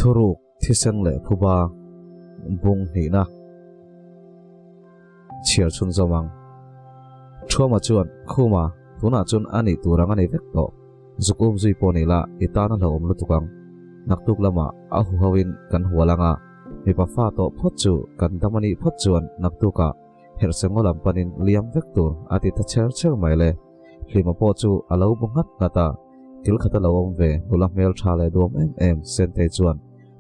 Thuruk thisen leh phuba bung hnihna chhiar chhunzawm ang. Thuama chuan, Khuma, tunah chuan a nih tur ang a ni vek tawh. Zuk um zui pawh ni la, i tan a hlauhawm lutuk ang. Naktuk lamah a huhoin kan hual ang a, mipa fa tawh phawt chu kan dam a nih phawt chuan naktukah herhsengaw lam panin liam vek tur a ti ta cher cher mai le. Hlima pawh chu a lo bu nghat nghat a, kil khat a lo awm ve nula hmel tha leh duam em em Sentei chuan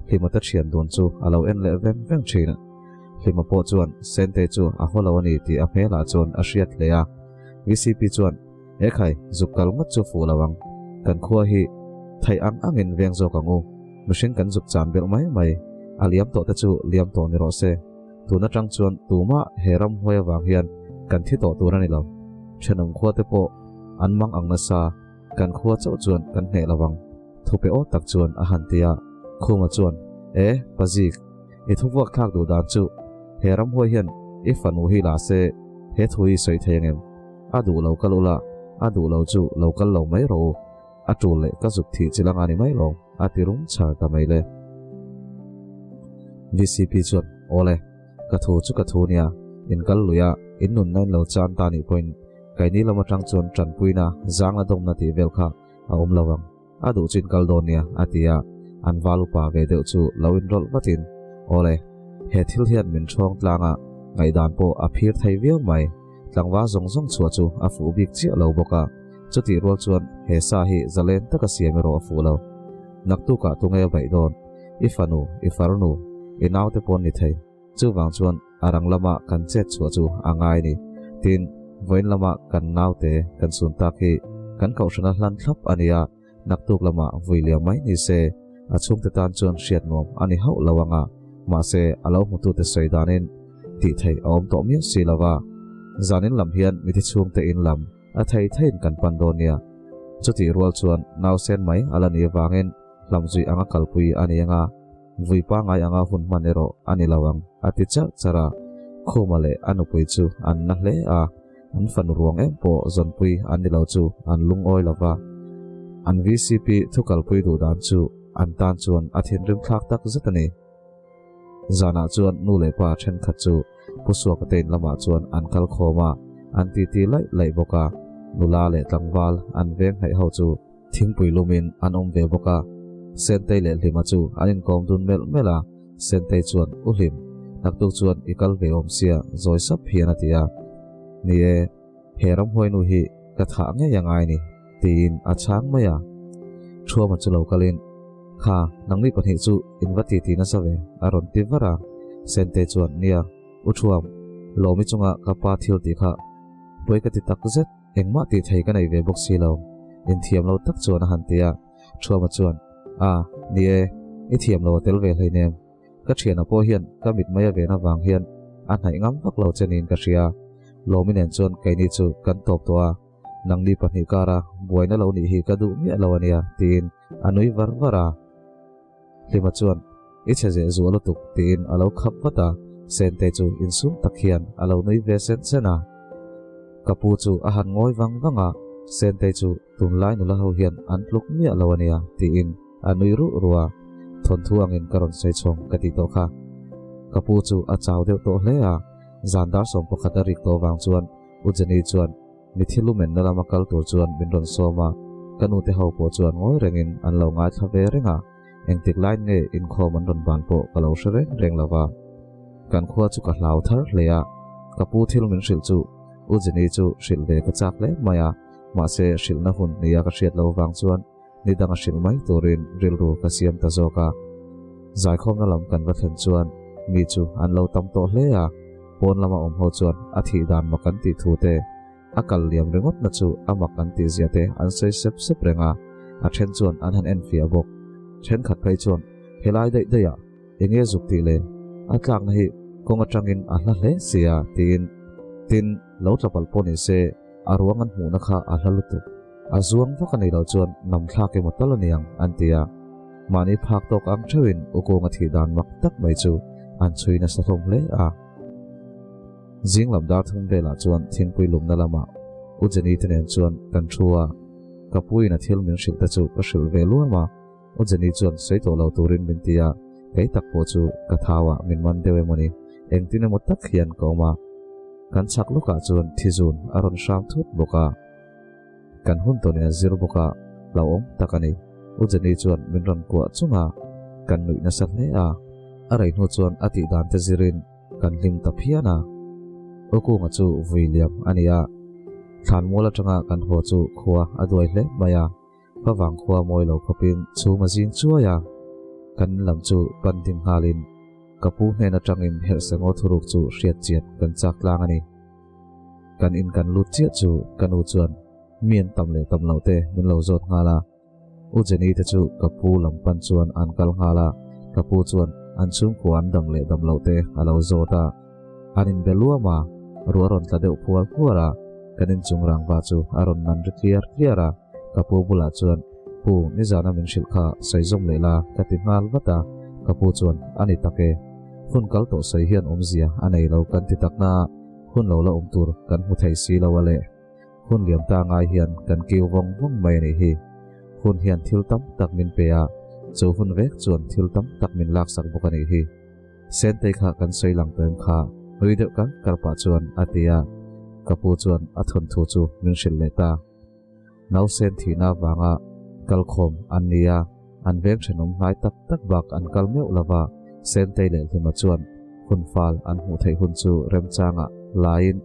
Hlima te thian dun chu a lo en leh veng veng thin. Hlima pawh chuan Sentei chu a haw lo a ni tih a hmelah chuan a hriat hle a. VCP chuan, He khai, zuk kal ngawt chu fuh lo ang. Kan khua hi theih ang angin veng zawk ang u. Mihring kan zuk cham belh mai mai. A liam tawh te chu liam tawh ni rawh se. Tun atang chuan tumah he ramhuai avang hian kan thi tawh tur a ni lo. Thenawm khua te pawh an mang ang nasa, kan khua chauh chuan kan hneh lo ang, thupe aw tak chuan a han ti a. Khuma chuan, E, Pazik, i thu vuak thlak duh dan chu he ramhuai hian i fanu hi la se, he thu hi sawi thei angem? A duh lo kal ula, a duh lo chu lo kal lo mai rawh u. A tul leh ka zuk thih chi langa ni mai lo, a ti rum char ta mai le. VCP chuan, Awle, ka thu chu ka thu nia, in kal lui a, in nunna in lo chan ta nih pawhin keini lam atang chuan tanpuina, zangna dawmna tih vel kha a awm lo ang, a duh chu in kal dawn nia, a ti a, an val upa ve deuh chu lo inrawlh vatin, Awle, he thil hian min ṭhawng tlang a, ngaihdan pawh a phir thei viau mai. Tlangval zawng zawng chhuah chu a fuh bik chiah lo bawk a, chutih rual chuan he sa hi zalen taka siam erawh a fuh lo. Naktukah tunge a baih dawn? I fanu, i farnu, i naute pawn ni thei. Chuvang chuan a rang lama kan chet chhuah chu a ngai ni. Tin, vawiin lama kan naute kan sun tak hi kan kohhrana hlan thlap a nia, naktuk lamah vui liam mai ni se, a chhungte tan chuan hriat nuam a ni hauh lo ang a, mahse a lo hmutute sawi danin tih theih a awm tawh miau si lo va. Zanin lam hian mithi chhungte in lam a thei theiin kan pan dawn nia. Chutih rual chuan nausen mai a la ni avangin hlamzuih anga kalpui a ni ang a, vui pangngai anga hun hman erawh a ni lo ang, a ti charh charh a. Khuma leh a nupui chu an na hle a. An fanu ruang em pawh zawnpui an ni lo chu an lungawi lo va, an vcp thu kalpui duh dan chu an tan chuan a thinrim thlak tak zet a ni. Zanah chuan nu leh pa thenkhat chu Pu Suaka te in lamah chuan an kal khawm a, an titi laih laih bawk a, nula leh tlangval an veng hnaih ho chu thingpui lumin an awm ve bawk a. Sentei leh Hlima chu an inkawm dun melh melh a, Sentei chuan, U Hlim, naktuk chuan i kal ve awm sia, zawi sap hian a ti a. Ni e, he ramhuainu hi ka thah ngei a ngai ni, tiin a chhang mai a. Thuama chu lo kalin, Kha, nangni pahnih chu in va titi nasa ve, a rawn ti var a. Sentei chuan, Nia, U Thuam, Lawmi chunga ka pa thil tih kha pawi ka ti tak zet, engmah tih thei ka nei ve bawk si lo, inthiam lo tak chuan a han ti a. Thuama chuan, A, ni e, i thiam lo a tel ve hleinem. Ka thiana pawh hian ka mit mai a ven avang hian a hnaih ngam vak lo che niin ka hria. Lawmi nen chuan keini chu kan tawp tawh a, nangni pahnih kara buaina lo nih hi ka duh miah lo a nia, tiin a nui var var a. Hlima chuan, I chhe zeh zuah lutuk, tiin a lo khap vat a, Sente chu insum tak hian a lo nui ve sen sen a. Ka pu chu a han ngawi vang vang a, Sentei chu tunlai nula ho hian an tluk miah lo a nia, tiin a nui ruh ruh a, thawnthu angin ka rawn sawi chhawng ka tih tawh kha. Ka pu chu a chau deuh tawh hle a, zan dar 11 a rik tawh vang chuan U Jenny chuan mithi lumenna lama kal tur chuan min rawn sawm a, ka nute ho pawh chuan ngawi rengin an lo ngaithla ve reng a, engtik lain nge inkhawm an rawn ban pawh ka lo hre reng reng lo va. Kan khua chu ka hlau thar hle a, ka pu thil min hrilh chu U Jenny chu hrilh ve ka chak hle mai a, mahse hrilhna hun nia ka hriat lo vang chuan ni danga hrilh mai turin rilru ka siam ta zawk a. Zaikhawmna lam kan va thlen chuan mi chu an lo tam tawh hle a, pawn lama awm ho chuan a thih dan mak an tih thu te, a kal liam ringawtna chu a mak an tih zia te an sawi sep sep reng a, a then chuan an han enfiah bawk. Thenkhat phei chuan helai daih daihah Enge zuk tih le? A tlakna hi kawng atangin a hla hle sia tiin tin lo tla palh pawh ni se a ruang an hmuhna kha a hla lutuk. A zuang vak a nih loh chuan nam thlak emaw tal a niang an ti a. Mahni phak tawk ang theuhin Ukunga thih dan mak tak mai chu an chhui nasa hlawm hle a. Zing lam dar thum velah chuan thingpui lumna lamah U Jenny te nen chuan kan thu a. Ka puiin a thil min hrilh te chu ka hrilh ve luam a. U Jenny chuan sawi tawh lo turin min ti a, kei tak pawh chu ka thau ah min man deuh emawni, engtin emaw tak hian ka awm a. Kan chhak lawkah chuan thizun a rawn hram thut bawk a. Kan hun tawnin a zir bawk a, hlauhawm tak a ni. U Jenny chuan min rawn kuah chung a, kan nuih nasa hle a. A rei hnu chuan a tih dan te zirin kan hlim ta phian a. U Kunga chu vui liam a ni a, thlanmual atanga kan haw chu khua a duai hle mai a. Favang khua mawi lo khawpin chhum a zing chuai a, kan in lam chu pan ding nghalin ka pu hnen atangin herhsengaw thuruk chu hriat chian kan chak tlang a ni. Kan in kan lut chiah chu ka nu chuan mi an tam leh tam loh te min lo zawt nghal a. U Jenny te chu ka pu lam pan chuan an kal nghal a, ka pu chuan an chhungkua an dam leh dam loh te a lo zawt a. An inbe luam a, ruah rawn tla deuh phuar phuar a, kan inchung rangva chu a rawn nan ri tliar tliar a. Ka pu bulah chuan, Pu, nizana min hrilh kha sawi zawm leh la ka ti nghal vat a, ka pu chuan, A ni tak e. Hun kal tawh sawi hian awmzia a nei lo kan ti tak na, hun lo la awm tur kan hmu thei si lo a le. Hun liam ta ngai hian kan kiu vawng vawng mai a nih hi. Hun hian thil tam tak min pe a, chu hun vek chuan thil tam tak min laksak bawk a nih hi. Sentei kha kan sawi lang tawh em kha? Nui deuh kar kar pah chuan a ti a, ka pu chuan a thawnthu chu min hrilh leh ta. Nausen thihna avanga kalkhawm an ni a, an veng thenawm hnai tak tak bak an kal meuh lova, Sentei leh Hlima chuan hun fal an hmuh theih hun chu remchangah laiin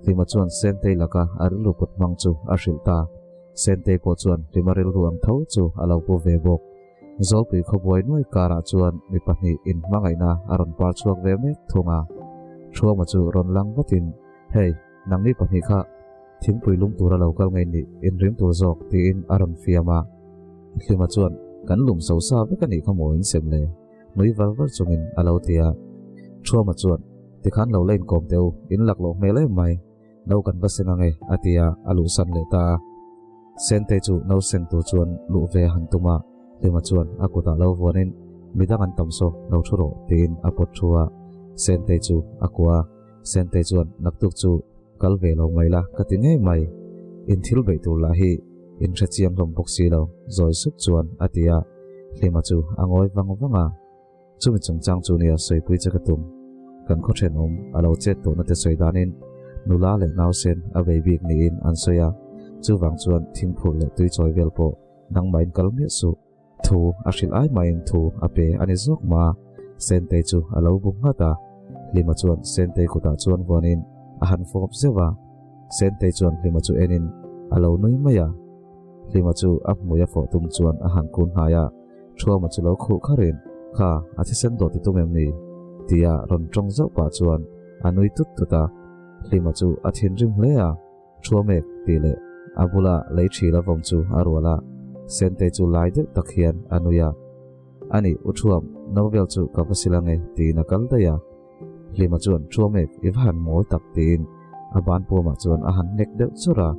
Hlima chuan Sentei laka a rilru kut hmang chu a hrilh ta. Sentei pawh chuan Hlima rilru ang tho chu a lo pu ve bawk. Zawlpui khawbuai nuai karah chuan mi pahnih inhmangaihna a rawn par chhuak ve mek thung a. Thuama chu rawn lang vatin, Hei, nangni pahnih kha thingpui lum tura lo kal ngei nih inrim tur zawk tiin a rawn fiam a. Hlima chuan, Kan lum so sa vek a nih kha maw in sem le? Nui var var chungin a lo ti a. Thuama chuan, Tikhan lo la inkawm teh u, in lak loh hmel em mai. No kan va seng ang e, a ti a, a luhsan leh ta a. Sentei chu no seng tur chuan luh ve a han tum a, Hlima chuan a kutah lo vuanin, Midang an tam saw, lo thu rawh, tiin a pawt thu a. Sentei chu a kuah a, Sentei chuan, Naktuk chu kal ve lo mai la, ka ti ngei mai. In thil beih tur lah hi in hre chiang hlawm bawk si lo, zawi sup chuan a ti a. Hlima chu a ngawi vang vang a. Chumi chungchang chu nia sawipui che ka tum. Kan khaw thenawm a lo chet tawhna te sawi danin nula leh nausen a vei bik niin an sawi a, chuvang chuan thingphurh leh tuichawi vel pawh nangmahin kal miah suh. Thu a hrilh ai maiin thu a pe a ni zawk ma. Sentei chu a lo bu nghat a, Hlima chuan Sentei kutah chuan vuanin a han fawp zeuh a. Sentei chuan Hlima chu enin a lo nui mai a. Hlima chu a hmui a fawh tum chuan a han kun hnai a. Thuama chu lo khuh kharin, Kha, a thisen dawt i tum em ni? tia rawn tawng zauh pah chuan a nui tut tut a. Hlima chu a thinrim hle a, Thuamek tih leh a bula lei thil a vawm chu a rual a, Sentei chu lai deuh tak hian a nui a. Ani, U Thuam, no vel chu ka va sil ange tiin a kal daih a. Hlima chuan Thuamek i va han mawl tak tiin a ban puamah chuan a han nek deuh chur a,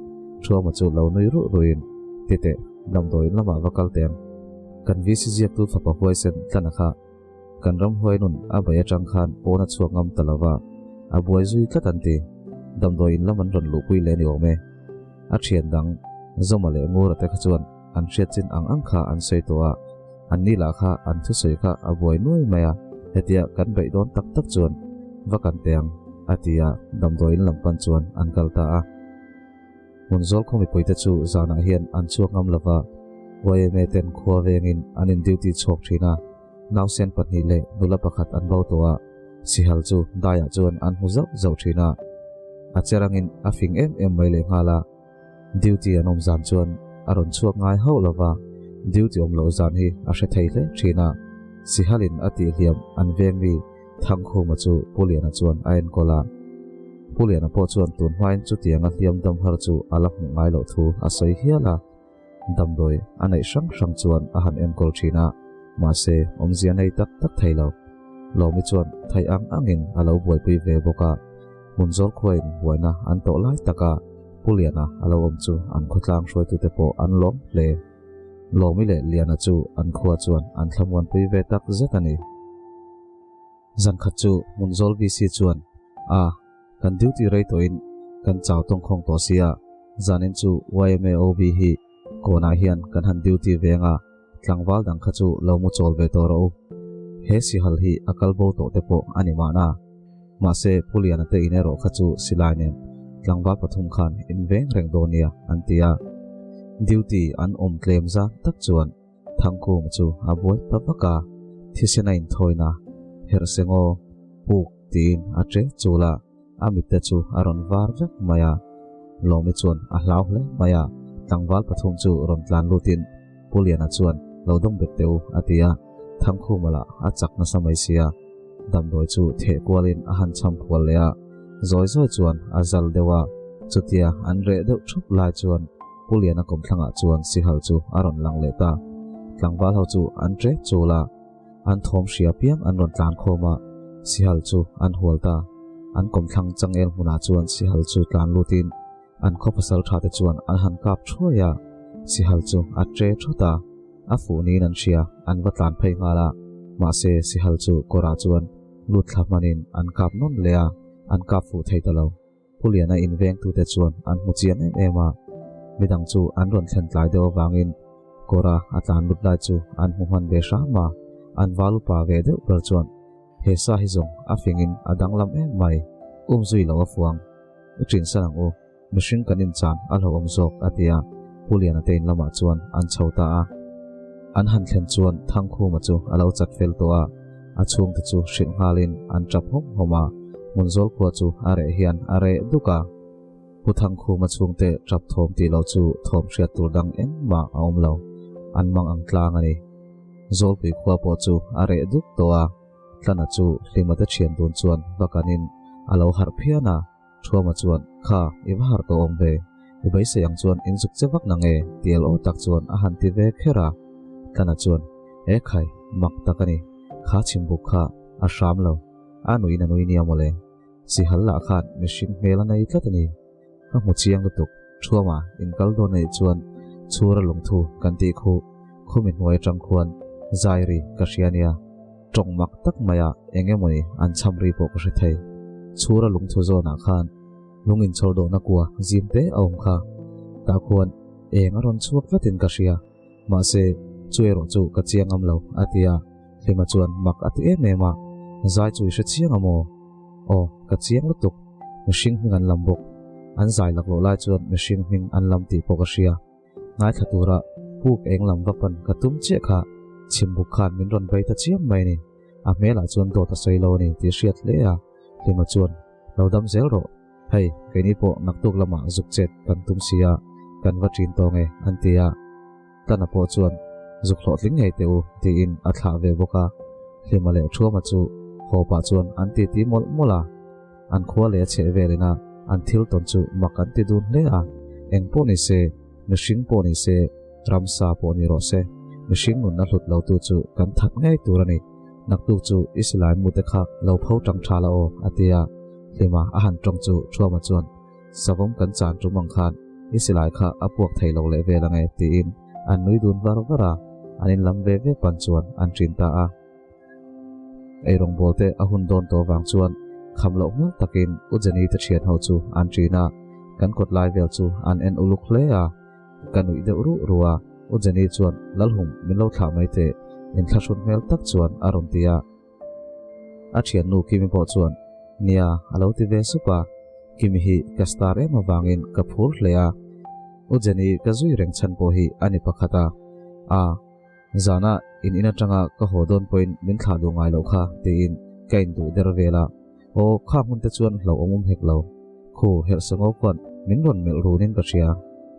Thuama chu lo nui ruh ruhin, Titeh, damdawiin lamah va kal teh ang. Kan VC ziaktu fapa huaisen tlana kha kan ram huai nun a bei atang khan pawn a chhuak ngam ta lova, a buai zui tlat an ti. Damdawiin lam an rawn luhpui leh a ni awm e. A thian dang Zawma leh Ngura te kha chuan an hriat chin ang ang kha an sawi tawh a, an ni lah kha an thusawi kha a buai nuai mai a, hetia kan beih dawn tak tak chuan va kan teh ang, a ti a, damdawiin lam pan chuan an kal ta a. Hmun zawl khaw mipuite chu zanah hian an chhuak ngam lova, YMA ten khua vengin an in duty chhuak thin a, nausen pahnih leh nula pakhat an bo tawh a, sihal chu daiah chuan an hmu zauh zauh thin a, a cher angin a fing em em mai lehnghal a. Duty an awm zan chuan a rawn chhuak ngai hauh lo va, duty awm loh zan hi a hre thei hle thin a. Sihalin a tih hliam an veng mi Thangkhuma chu Pu Liana chuan a enkawl a. Pu Liana pawh chuan tun hmain chutianga hliam dam har chu a la hmuh ngai loh thu a sawi hial a. Damdawi a neih hrang hrang chuan a han enkawl thin a, mahse awmzia nei tak tak thei lo. Lawmi chuan theih ang angin a lo buaipui ve bawk a. Hmun zawl khuain buaina an tawh lai taka Pu Liana a lo awm chu an khawtlang hruaitute pawh an lawm hle. Lawmi leh Liana chu an khua chuan an thlamuanpui ve tak zet a ni. Zankhat chu Hmunzawl VC chuan, A, kan duty rei tawhin kan chau tawngkhawng tawh sia, zanin chu YMAOB hi kawnah hian kan han duty ve anga. Tlangval dang kha chu lo mu chawl ve tawh rawh u. He sihal hi a kal bo tawh te pawh a ni mahna. Mahse, Pu Liana te in erawh kha chu silai nen tlangval pathum khan in veng reng dawn nia an ti a. Duty an awm tlem zan tak chuan Thangkhuma chu a buai ta vak a, thisen a inthawina Herhsengaw puk tiin a che chul a. A mitte chu a rawn var vek mai a, Lawmi chuan a hlau hle mai a, tlangval pathum chu rawn tlan lutin Pu Liana chuan lo dawm bet teh u a ti a, Thangkhuma lah a chak nasa mai sia, damdawi chu theh kualin a han cham phual leh a, zawi zawi chuan a zal deuh a, chutia an reh deuh thup lai chuan Pu Liana kawmthlangah chuan sihal chu a rawn lang leh ta, tlangval ho chu an ṭek chul a. An thawm hria piang an rawn tlan khawm a, sihal chu an hual ta. An kawmthlang changel hmunah chuan sihal chu tlan lutin an khaw pasal tha te chuan an han kap thuai a, sihal chu a tre thawt a, a fuh niin an hria, an va tlan phei nghal a, mahse sihal chu kawrah chuan lut thla hmanin an kap nawn leh a, an kap fuh thei ta lo. Pu Liana invengtute chuan an hmu chiang em em a, midang chu an rawn thlen tlai deuh avangin kawra a tlan lut lai chu an hmu hman ve hram a, an val upa ve deuh ber chuan he sa hi zawng a fingin a danglam em mai, um zui lo a fuang, i ṭin san ang u, mihring kan inchan a hlauhawm zawk a ti a, Pu Liana te in lamah chuan an chho ta a. An han thlen chuan Thangkhuma chu a lo chat fel tawh a. A chhungte chu hrilh nghalin an tap hawm hawm a, Hmunzawl khua chu a reh hian a reh duk a. Pu Thangkhuma chhungte tap thawm tih loh chu thawm hriat tur dang engmah a awm lo, an mang ang tlang a ni. Zawlpui khua pawh chu a reh duk tawh a, Tlana chu Hlimate thian dun chuan va kanin a lo harh phian a, Thuama chuan, Kha, i va harh tawh awm ve, i beisei ang chuan in zuk che vak na nge? Tial aw tak chuan a han ti ve kher a. Tlana chuan, E khai, mak tak a ni, kha chhimbuk kha a hram lo, a nuin a nui nia mawle. Sihal lah khan mihring hmel a nei tlat a ni. Ka hmu chiang lutuk, Thuama in kal dawn anih chuan chhura lungthu kan tih khu khumi hnuai atang khuan zai ri ka hria nia. Tawng mak tak maia eng emawni an cham ri pawh ka hre thei. Chhura lungthu zawnah khan lung inchhawr dawhna kua zim te a awm kha. Tah khuan eng a rawn chhuak tlatin ka hria. Mahse, chu erawh chu ka chiang ngam lo, a ti a. Hlima chuan mak a ti em em a, Zai chu i hre chiang a maw? Aw, ka chiang lutuk. Mihring hming an lam bawk. An zai laklawh lai chuan mihring hming an lam tih pawh ka hria. Ngaithla tura puk eng lam va pan ka tum chiah kha chhimbuk khan min rawn bei ta chiam mai a ni. A hmelah chuan dawt a sawi lo a ni tih hriat hle a, Hlima chuan, Lo dam zel rawh. Hei, keini pawh naktuk lamah zuk chet kan tum si a, kan va ṭin tawng e, an ti a. Tana pawh chuan, Zuk hlawhtling ngei teh u, tiin a thlah ve bawk a. Hlima leh Ṭhuama chu haw pah chuan an titi mawlh mawlh a. An khua leh a chheh velin a, an thil tawn chu mak an ti dun hle a. Eng pawh ni se, mihring pawh ni se, ramsa pawh ni rawh se, mihring nunna hlut lotu chu kan that ngei tur a ni. Naktuk chu i silai mute kha lo pho tang tha la aw, a ti a. Hlima a han tawng chu Thuama chuan, Savawm kan chan tum ang khan i silai kha a puak thei lo leh vel ange, tiin an nui dun var var a, an inlam ve ve pan chuan an ṭin ta a. Eirawngbawl te a hun dawn tawh vang chuan kham loh hmel takin U Jenny te thian ho chu an ṭin a, kan kawt lai vel chu an en uluk hle a. Ka nuih deuh ruh ruh a, U Jenny chuan Lalhum min lo thlah mai teh inthlahrun hmel tak chuan a rawn ti a. A thiannu Kimi pawh chuan Nia a lo ti ve sup a, Kimi hi ka star em avangin ka phur hle a, U Jenny ka zui reng chhan pawh hi a ni pakhat a, a. Zana in in atanga ka haw dawn pawhin min thlah duh ngai loh kha tiin ka induh der vel a, aw kha hmun te chuan hlauhawm awm hek lo. Khu Herhsango khuan min rawn melh runin ka hria,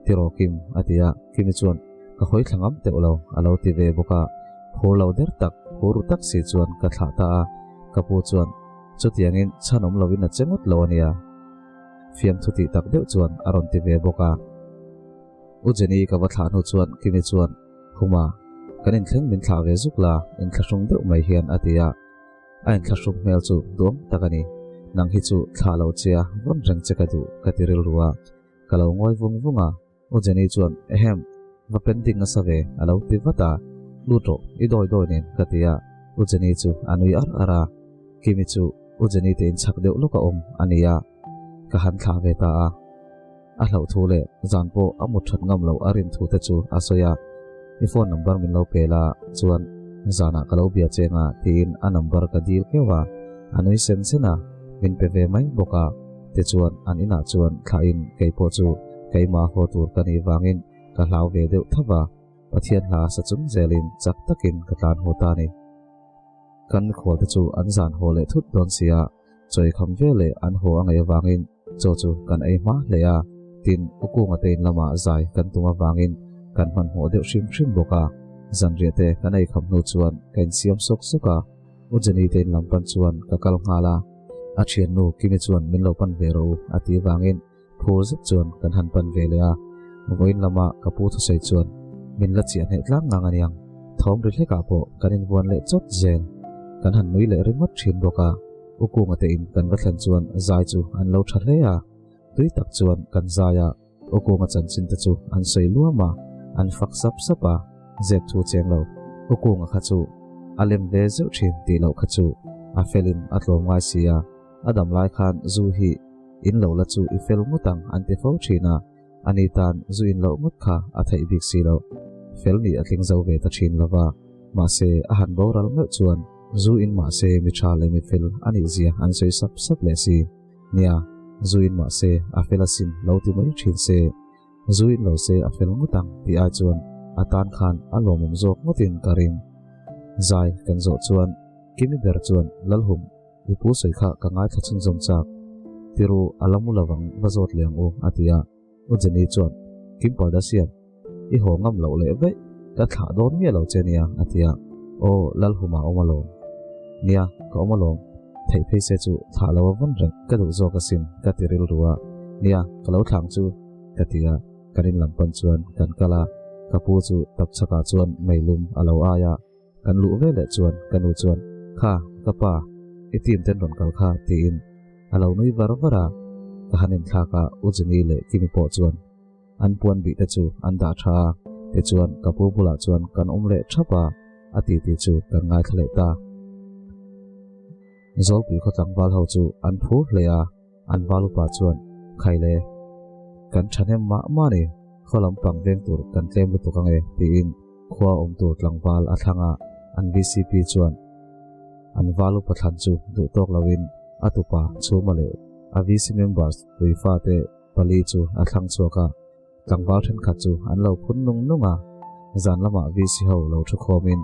tiraw Kim? a ti a, Kimi chuan ka hawi thla ngam teuh lo a lo ti ve bawk a, phur lo der tak, phur ru tak si chuan ka thlah ta a, ka pu chuan chutiangin chhan awm lovin a che ngawt lo a nia. Fiamthu tih tak deuh chuan a rawn ti ve bawk a. U Jenny ka va thlah hnu chuan Kimi chuan, Huma, kan inthleng min thlah ve zuk la, inthlahrung deuh mai hian a ti a. A inthlahrung hmel chu duam tak a ni. Nang hi chu thlah lo che a, vawn reng che ka duh, ka ti rilru a. Ka lo ngawi vung vung a. U Jenny chuan, Ehem, va pending nasa ve, a lo ti vat a. Lut rawh, i dawi dawi nen, ka ti a. U Jenny chu a nui ar ar a. Kimi chu U Jenny te inchhak deuh lawk a awm a ni a. Ka han thlah ve ta a. A hlauh thu leh zan pawh a mut that ngam loh a rin thu te chu a sawi a. I phone number min lo pe la, chuan zanah ka lo bia che nga tiin a number ka dil keuh a, a nui sen sen a, min pe ve mai bawk a. Tichuan an inah chuan thlahin keipawh chu keimah haw tur ka nih vangin ka hlau ve deuh tho va, Pathian hla sa chung zelin chak takin ka tlan haw ta a ni. Kan mikhualte chu an zan haw leh thut dawn si a, chawi kham ve leh an haw a ngaih avangin chaw chu kan ei hma hle a, tin Ukunga te in lamah zai kan tum avangin kan hmanhmawh deuh hrim hrim bawk a. Zanriah te kan ei kham hnu chuan ka insiam sawk sawk a, U Jenny te in lam pan chuan ka kal nghal a, a thiannu Kimi chuan min lo pan ve rawh u a tih avangin Phur zet chuan kan han pan ve leh a, vawiin lama ka pu thusawi chuan min la chiah hneh tlang ngang aniang. Thawm ri hlekah pawh kan invuan leh chawt zel. Kan han nui leh ringawt thin bawk a, U Kunga te in kan va thlen chuan zai chu an lo tha hle a, tui tak chuan kan zai a, U Kunga chanchin te chu an sawi luam a, an fak sap sap a, zep thu cheng lo. U Kunga kha chu a lem ve zeuh thin tih loh kha chu a felin a tlawm ngai si a, a dam lai khan zu hi In lo la chu i fel ngawt ang an ti fo thin a, ani tan zu in loh ngawt kha a theih bik si loh. Fel nih a tling zo ve ta thin lo va, mahse a han boral meuh chuan zu in mahse mi tha leh mi fel a nih zia an sawi sap sap leh si. Nia, zu in mahse a fel asin lo ti mai thin se, zu in lo se a fel ngawt ang tih ai chuan a tan khan a lawmawm zawk ngawtin ka ring. Zai kan zawh chuan Kimi ber chuan Lalhum I pu sawi kha ka ngaithla chhunzawm chak. Tiru, a la mu lovang, va zawt leh ang u, a ti a. U Jenny chuan, Kim Kardashian, i haw ngam loh leh vaih, ka thlah dawn miah lo che nia, a ti a. Aw, Lalhuma awm alawm. Nia, ka awm alawm. Theih phei se chu thlah lo a vawn reng ka duh zawk asin, ka ti rilru a. Nia, ka lo thlang chu, ka ti a. Kan in lam pan chuan kan kal a, ka pu chu tapchhakah chuan meilum a lo ai a. Kan luh ve leh chuan ka nu chuan, Kha, ka pa, i team ten rawn kal kha, tiin a lo nui var var a. Ka han inthlak a, U Jenny leh Kimi pawh chuan an puan bih te chu an dah tha a, tichuan ka pu bulah chuan kan awm leh thap a, a titi chu kan ngaithla leh ta. Zawlpui khaw tlangval ho chu an phur hle a. An val upa chuan, Khai le, kan thahnem mah mah ni, khaw lam pang veng tur kan tlem lutuk ange, tiin khua awm tur tlangval a thlang a, an vcp chuan an val upa thlan chu duh tawk loin a tupa chhuma leh a VC members puifa te pali chu a thlang chhuak a, tlangval thenkhat chu an lo phun nung nung a, zan lamah VC ho lo thu khawmin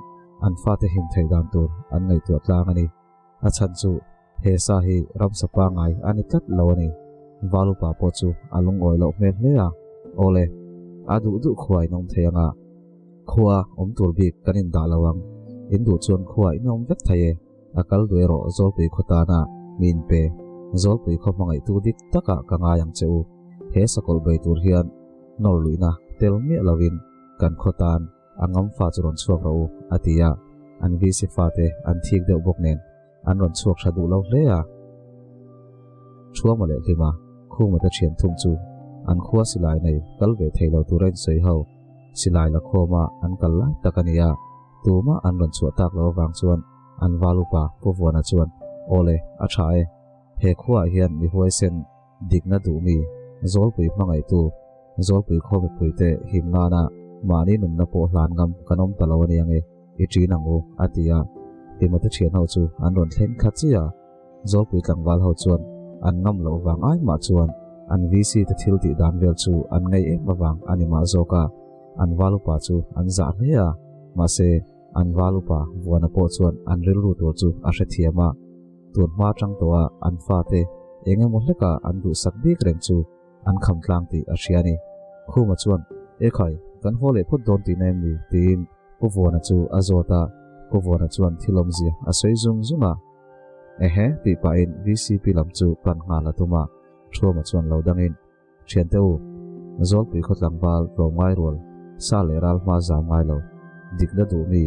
an fate him theih dan tur an ngaihtuah tlang a ni. A chhan chu he sa hi ramsa pangai a ni tlat lo a ni. Valupa pawh chu a lungawi loh hmel hle a, Awle, a duh duh khua in awm thei anga, khua awm tur bik kan indah lo ang, in duh chuan khua in awm vek thei e, a kal duh erawh Zawlpui khaw tana mi in pe, Zawlpui khaw hmangaihtu dik takah ka ngai ang che u, he sakawlh bei tur hian nawr luihna tel miah lovin kan khaw tan A ngam fa chu rawn chhuak rawh u, a ti a. An VC fate an thik deuh bawk nen an rawn chhuak tha duh lo hle a. Thuama leh Hlima, Khuma te thian thum chu an khua silai nei kal ve thei lo tura insawi ho silai la khawma an kal lai tak a ni a. Tumah an rawn chhuah tak lo avang chuan an val upa Pu Vuana chuan, Awle, a tha e. He khuaah hian mi huaisen Dikna duhmi, Zawlpui hmangaihtu, Zawlpui khaw mipuite him nana mahni nunna pawh hlan ngam kan awm ta lo a nia nge, i ṭin ang u, a ti a. Timote ṭhian ho chu an rawn thleng thla chiah a. Zawlpui tlangval ho chuan an ngam loh vang ai mah chuan an VC te thil tih dan vel chu an ngei em avang a ni mah zawk a. An val upa chu an zah hle a, mahse an val upa Vuana pawh chuan an rilru tur chu a hrethiam a. Tun hma tang tawha an fate eng emaw hleka an duhsak bik reng chu an kham tlang tih a hria a ni. Khuma chuan, E khai, kan haw leh phawt dawn tihna em ni? tiin Pu Vuana chu a zawt a, Pu Vuana chuan thil awmzia a sawi zung zung a. Ehe, tih pahin VCP lam chu pan nghal a tum a, Thuama chuan lo dangin, Thiante u, Zawlpui khaw tlangval tlawm ngai rual, sa leh ral hma zam ngai lo, dikna duh mi,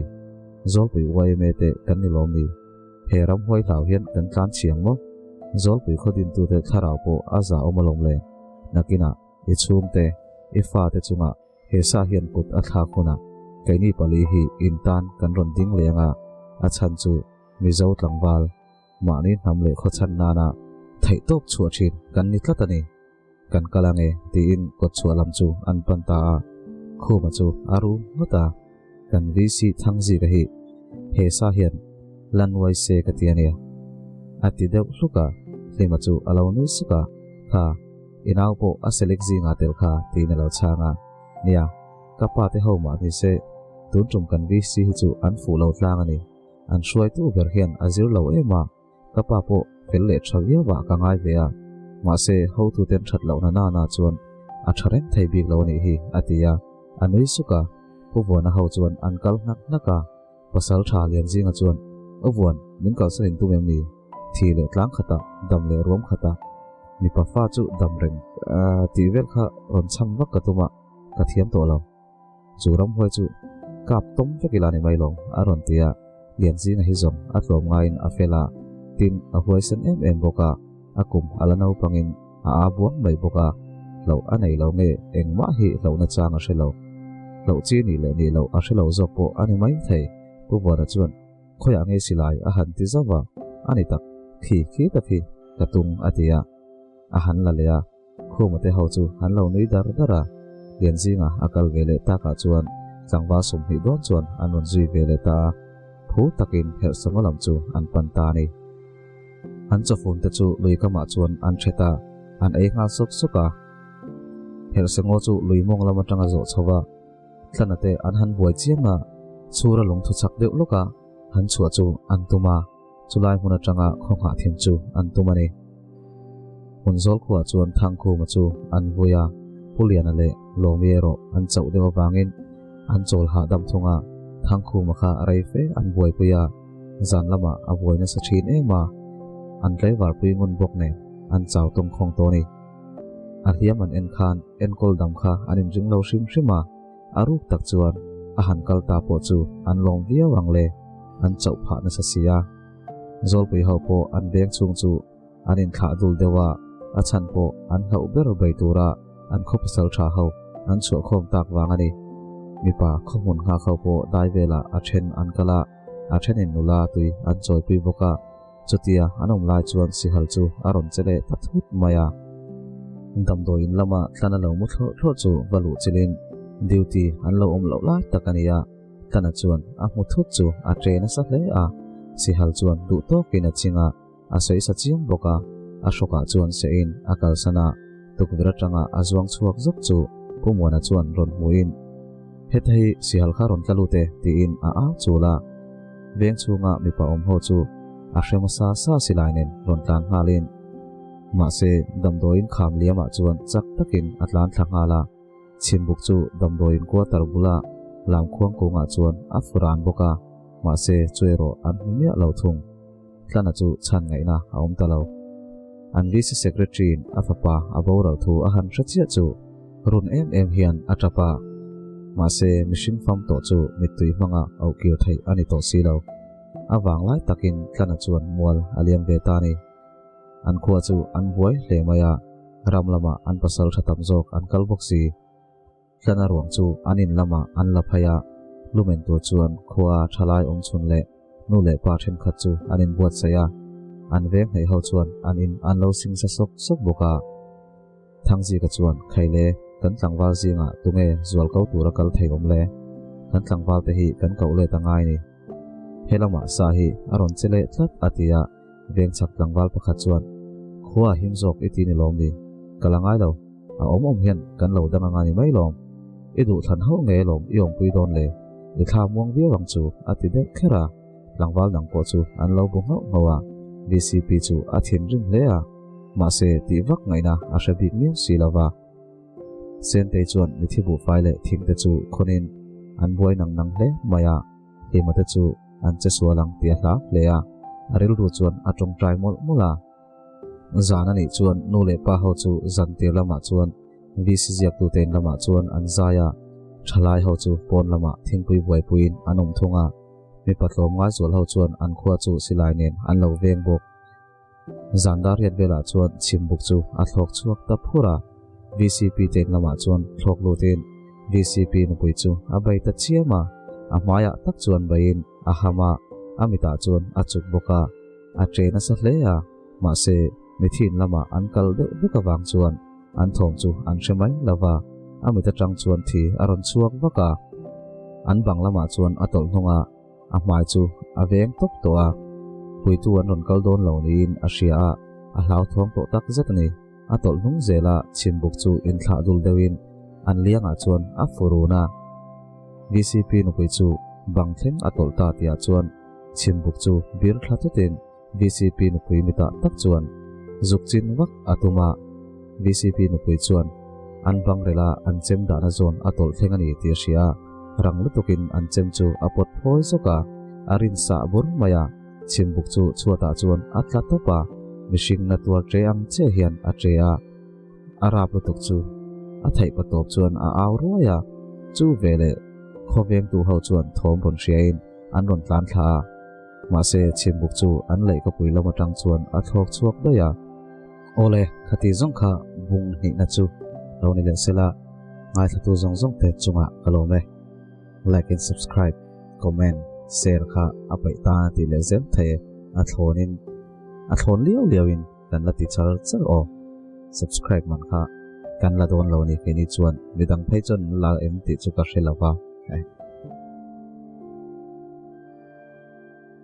Zawlpui yma te kan ni lawm ni? He ramhuai hlau hian kan tlan chiang maw? Zawlpui khaw dintute thlarau pawh a za awm alawm le. Nakinah, i chhungte, i fate chungah he sa hian kut a thlak hunah keini pali hi in tan kan rawn ding leh anga, a chhan chu Mizo tlangval, Mahni hnam leh khawchhan nana theihtawp chhuah thin kan ni tlat a ni. Kan kal ange tiin kawtchhuah lam chu an pan ta a, Khuma chu a rum ngawt a. Kan VC Thangzika hi he sa hian lan uai se ka ti a nia. A ti deuh hluk a, Hlima chu a lo nui suk a, Kha, i nau pawh a select zingah tel kha tiin a lo chhang a. Nia, ka pa te ho mah ni se, tun tum kan VC hi chu an fuh lo tlang a ni. An hruaitu ber hian a zir lo em a, ka pa pawh fel leh tha viau ah ka ngai ve a, mahse hotuten that lohna nana chuan a tha reng thei bik lo a nih hi, a ti a, a nui suk a, Pu Vuana ho chuan an kal hnak hnak a, pasal tha lian zinga chuan, U Vuan, min kalsan in tum em ni? Thi leh tlang khatah, dam leh ruam khatah, mipa fa chu dam reng tih vel kha rawn chhang vak ka tum a, ka thiam tawh lo. Chu ramhuai chu kap tawm vek ila ni mai lo, a rawn ti a. Lianzinga hi zawng a tlawm ngaiin a fel a, tin a huaisen em em bawk a, a kum a la naupangin a aa buang mai bawk a, hlauh a nei lo nge engmah hi hlauhna chang a hre lo. Hlauh chi nih leh nih loh a hre lo zawk pawh a ni mai thei, Pu Vuana chuan khawiah nge silai a han ti zauh a, a ni tak, khi khi tak hi ka tung a ti a, a han la leh a. Khuma te ho chu an lo nui dar dar a, Lianzinga a kal ve leh takah chuan tlangval 20 dawn chuan an rawn zui ve leh ta a, phu takin Herhsawnga lam chu an pan ta a ni. An chawfun te chu lui kamah chuan an ṭhet a, an ei nghal sawk sawk a. Herhsawngaw chu lui mawng lam aṭanga zawh chho va, Tlana te an han buai chiang a, chhura lungthu chak deuh lawka han chhuah chu an tum a. Chulai hmun atanga khaw nghah thin chu an tum a ni. Hmunzawl khuaah chuan Thangkhuma chu an vui a, Pu Liana leh Lawmi erawh an chauh deuh avangin an chawl hahdam thung a, Thangkhuma kha rei fe an buaipui a, zan lamah a buai nasa thin em a, an tlaivarpui ngun bawk nen an chau tum khawng tawh a ni. A hliam an en khan enkawl dam kha an inring lo hrim hrim a. A ruk tak chuan a han kal ta pawh chu an lawm viau ang le, an chauh phah nasa si a. Zawlpui ho pawh an veng chhung chu an inthlah dul deuh a, a chhan pawh an hlauh ber bei tura an khaw pasal tha ho an chhuah khawm tak vang a ni. Mipa khaw hmun nghak ho pawh dai velah a then an kal a, a thenin nula tui an chawipui bawk a. Chutia an awm lai chuan sihal chu a rawn che leh ta thut mai a. Damdawiin lama Tlana lo mu thlawh thlawh chu va luh chilin duty an lo awm loh lai tak a ni a. Tlana chuan a hmu thut chu a ṭe nasa hle a, sihal chuan duh tawkin a ching a, a sawi sa chiang bawk a, a hrawkah chuan sehin a kalsan a, tukverh atanga a zuang chhuak zawk chu Pu Muana chuan rawn hmuhin, Heta hi sihal kha rawn tla lut e, tiin a au chul a. Veng chhunga mipa awm ho chu a hre hmasa sa silai nen rawn tlan nghalin, mahse damdawiin kham liamah chuan chak takin a tlan thla nghal a, chhimbuk chu damdawiin quarter bula lamkhuang kungah chuan a fu ran bawk a, mahse chu erawh an hmu miah lo thung. Tlana chu chhan ngaihna a awm ta lo. An VC Secretary-in a fapa a boral thu a han hre chiah chu run em em hian a tap a, mahse mihring fam tawh chu mittui hmanga auh kir theih a ni tawh si lo. A vang lai takin Tlana chuan mual a liam ve ta a ni. An khua chu an buai hle mai a, ram lamah an pasal tha tam zawk an kal bawk si. Tlana ruang chu an in lamah an la phei a, lumen tur chuan khua thalai awm chhun leh nu leh pa thenkhat chu an inbuatsaih a, an veng hnaih ho chuan an in an lo sing sa sawk sawk bawk a. Thangzika chuan, Khaile, kan tlangval zingah tunge zual ko tura kal thei awm le? Kan tlangval te hi kan koh let a ngai ni. He lamah sa hi a rawn che leh tlat a ti a, veng chhak tlangval pakhat chuan, Khua a him zawk i ti ni lawm ni? Ka la ngai lo. A awm awm hian kan lo dang anga ni mai lawm. I duh thlan hauh nge lawm i awmpui dawn le? I thla muang viau ang chu a ti deuh kher a, tlangval dang pawh chu an lo bu nghauh nghauh a, VCP chu a thinrim hle a, mahse tih vak ngaihna a hre bik miau si lo va. Sentei chuan mithi buhfai leh thing te chu khawnin an buai nang nang hle mai a, Hlima te chu an che sual ang tih a hlau hle a, a rilru chuan a tawngtai mawlh mawlh a. Zan a nih chuan nu leh pa ho chu zan tir lamah chuan VC ziaktute in lamah chuan an zai a, thalai ho chu pawn lamah thingpui buaipuiin an awm thung a, mipa tlawm ngaizual ho chuan an khua chu silai nen an lo veng bawk. Zan dar riat velah chuan chhimbuk chu a thlawk chhuak ta phur a, VCP te in lamah chuan thlawk lutin VCP nupui chu a bei ta chiam a, a hmaiah tak chuan beiin a ham a, a mitah chuan a chuk bawk a. A che nasa hle a, mahse mithin lamah an kal deuh vek avang chuan an thawm chu an hre mai lo va, a mit atang chuan thi a rawn chhuak vak a. An bang lamah chuan a tawlh hnung a, a hmai chu a veng tawp tawh a. Puitu an rawn kal dawn lo niin a hria a, a hlauthawng tawh tak zet a ni. A tawlh hnung zela chhimbuk chu inthlah dul deuhin an liangah chuan a fu run a. VCP nupui chu bang thleng a tawlh ta tihah chuan chhimbuk chu bir thla thutin VCP nupui mitah tak chuan zuk chin vak a tum a. VCP nupui chuan an bang rela an chem dahna zawn a tawlh thleng a ni tih a hria a, rang lutukin an chem chu a pawt phawi zawk a, a rin sah bur mai a. Chhimbuk chu chhuatah chuan a tla tawp a, mihring na tuar ṭe ang chiah hian a ṭe a. A rap lutuk chu a theih pa tawp chuan a au ruai a, chu veleh khawvengtu ho chuan thawm rawn hriain an rawn tlan thla a. Mahse, chhimbuk chu an leihkapui lam atang chuan a thlawk chhuak daih a. Awle, khati zawng kha bung hnihna chu lo ni leh sela, ngaithlatu zawng zawng te chungah ka lawm e. Like and subscribe, comment, share kha a paih tan a tih leh zel thei e, a thlawnin a thlawn liau liauin kan la ti char char aw. Subscribe man kha kan la dawn lo ni keini chuan midang phei chuan an la em tih chu ka hre lo va.